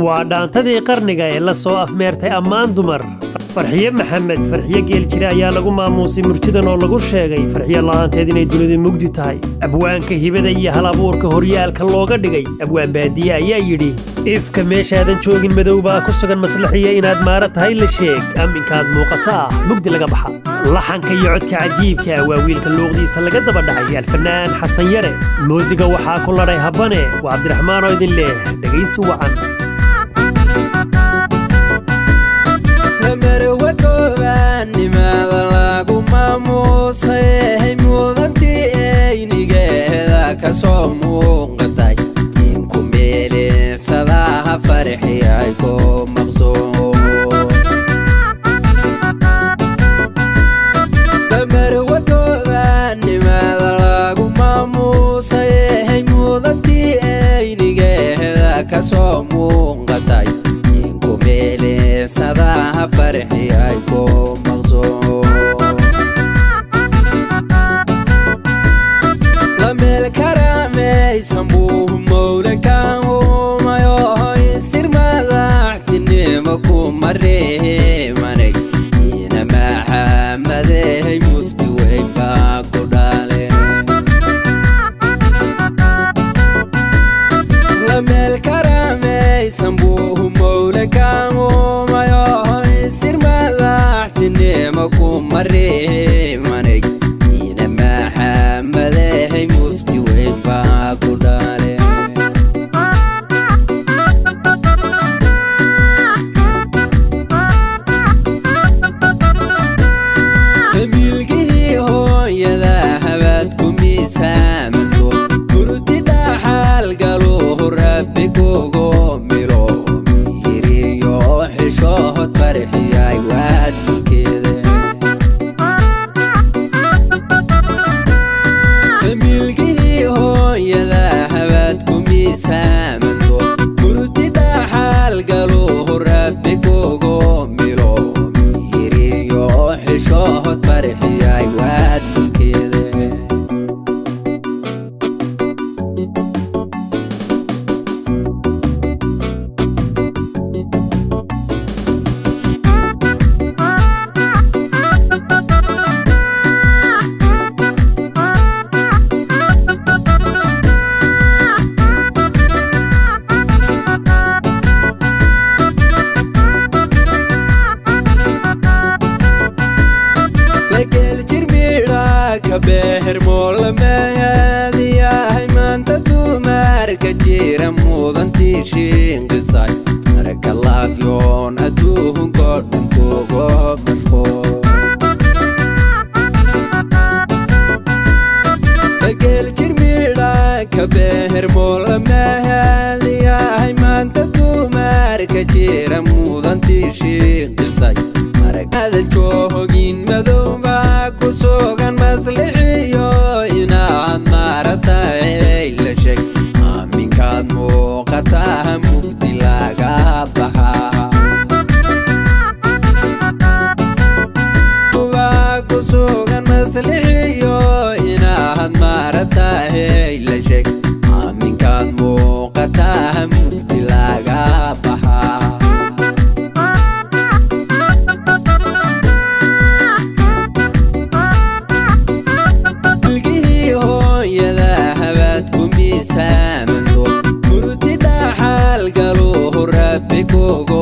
Waa dhaantadii qarniga ee la soo afmeertay ammaan dumar. Farxiye Maxamed Farxiye Geeljire ayaa lagu maamuusay murtidan oo lagu sheegay Farxiye la'aanteed inay dunidu mugdi tahay. Abwaanka hibada iyo hal-abuurka horyaalka looga dhigay Abwaan Baadiye ayaa yidhi: ifka meeshaadan joogin madow baa ku sugan, maslaxiya inaad maara tahay la sheeg, amminkaad muuqata ah mugdi laga baxa. Laxanka iyo codka cajiibka waa wiilka luuqdiisa laga daba dhacay, Alfanaan Xasan Yare. Muusiga waxaa ku ladhay Habane. Waa Cabdiraxmaan oo idin leh dhegaysi wacan. Marwa koobaannimada lagu maamuusay, mudantii eynigeeda ka soo muuqatay, ninku meeleensadaha farxi ay ku maqsuun. Marwa koobaannimada lagu maamuusay, mudantii eynigeeda ka soo muuqatay, ninku meeleensadaha farxi ay ku maqsuun. Lameel karamaysan buu mowle kan uumayo, isir madaxtinimo kuma reemanay, ina Maxamadey mufti weyn baa ku dhale. Lameel karamaysan buu mowle kan uumayo, isir madaxtinimo kuma reemanay, ina Maxamadey mufti weyn baa ku dhale. Milgihii hooyada habaad ku miisaamanto, hurdi dhaxal galuhu rabbi kugu milo, mihiriyo xishood farxiyay waad mulkeeda. Milgihii hooyada habaad ku miisaamanto, hurdi dhaxal galuhu rabbi kugu milo, mihiriyo xishood farxiyay waad mulkeeda. Bageel jirmidha ka beher moolamayaadiyahay, maanta dumarka jira mudantii shiinqisay, marka laafyoon adduunkoo dhan kugu mashquul. Bageel jirmidha ka beher moolamayaadiyahay, maanta dumarka jira mudantii shiinqisay, maragaadan joogin madowbaa ku sugan, maslixiyo inaad maaratahay la sheeg, aaminkaad muuqataa mugdi laga baxaa. Baa ku sugan maslixiyo inaad maaratahay la sheeg, aaminkaad muuqataa mugdi laga baxaa. Milgihii hooyada habaad ku miisaamanto, murti dhaxal galuhu rabbi kugu